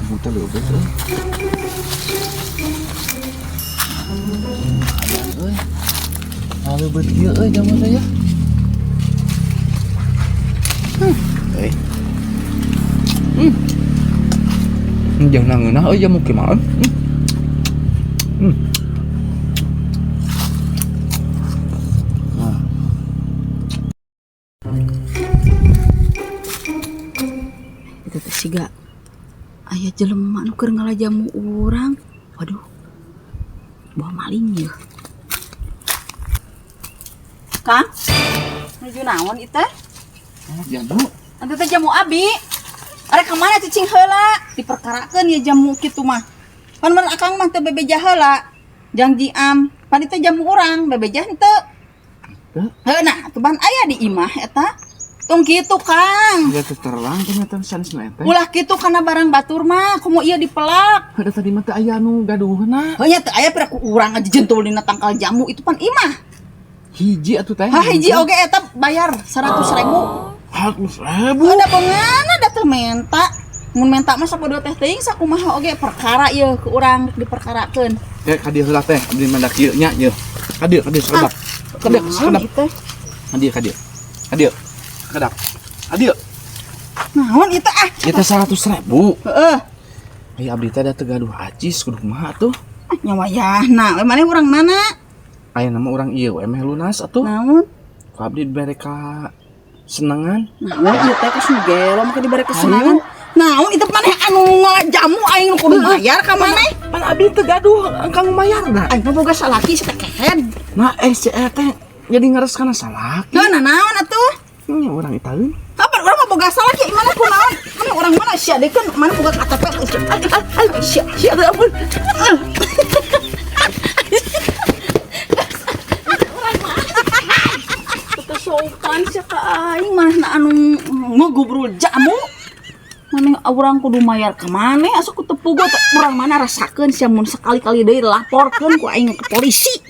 Jamu teh leubeut euy. Lumayan euy. Leubeut kieu euy jamu teh ya. Euy. Jangan ngeunah euy jamu kieu mah. Nah. Itu teh siga aya jelema nu keur ngala jamu urang. Waduh. Bawa maling ya. Kang, nuju naon ieu teh? Jamu. Atuh teh jamu abi. Arek ka mana cicing heula? Diperkarakeun ya jamu kitu mah. Pan mun akang mah teu bebeja heula. Jang jiam, pan itu jamu urang, bebeja henteu. Henteu. Heuh, nah, atuh ban aya di imah eta. Tong kitu, Kang. Ya teh terang ternyata sanesna teh. Ulah kitu kana barang batur mah, komo ieu dipelak. Ada tadi mah teu aya anu gaduhna. Heuh nya teu aya pira ku urang aja jentul dina tangkal jamu itu pan imah. Hiji atuh teh. Hah, hiji oge eta bayar 100.000. 100.000. Ada bengana da teu menta. Mun menta mah sapodo teh teuing sakumaha oge perkara ieu ku urang diperkarakeun. Teh ka dieu heula teh, abdi mah kieu nya ieu. Ka dieu, ka dieu sakedap. Ka dieu sakedap. Naon ieu teh? Ka dieu, ka dieu. Ka dieu. Sakedap. Ka dieu. Naon ieu teh ah? Ieu teh 100.000. Heeh. Ai abdi teh da teu gaduh acis kudu kumaha atuh? Ah, nya wayahna. We maneh urang mana? Aya nama urang ieu we meh lunas atuh. Naon? Ku abdi dibere ka senengan. Naon ieu teh kos nu gelo make dibere kesenangan. Naon itu maneh anu ngolah jamu aing nu kudu bayar ka maneh? Pan abdi teu gaduh kanggo mayarna. Aing mah boga salaki si teh kehed. Nah, si eta teh jadi ngares kana salaki. Heuh, nah naon atuh? Nya urang itaeun. Kapan urang mah boga salaki mana ku naon? Mana urang mana sia deui kan mana boga KTP. Sia sia teh ampun. Teu sopan sia ka aing manehna anu ngogobrol jamu. Maneh urang kudu mayar ka maneh asa ku teu puguh teh urang mana rasakeun sia mun sekali-kali deui laporkeun ku aing ke polisi.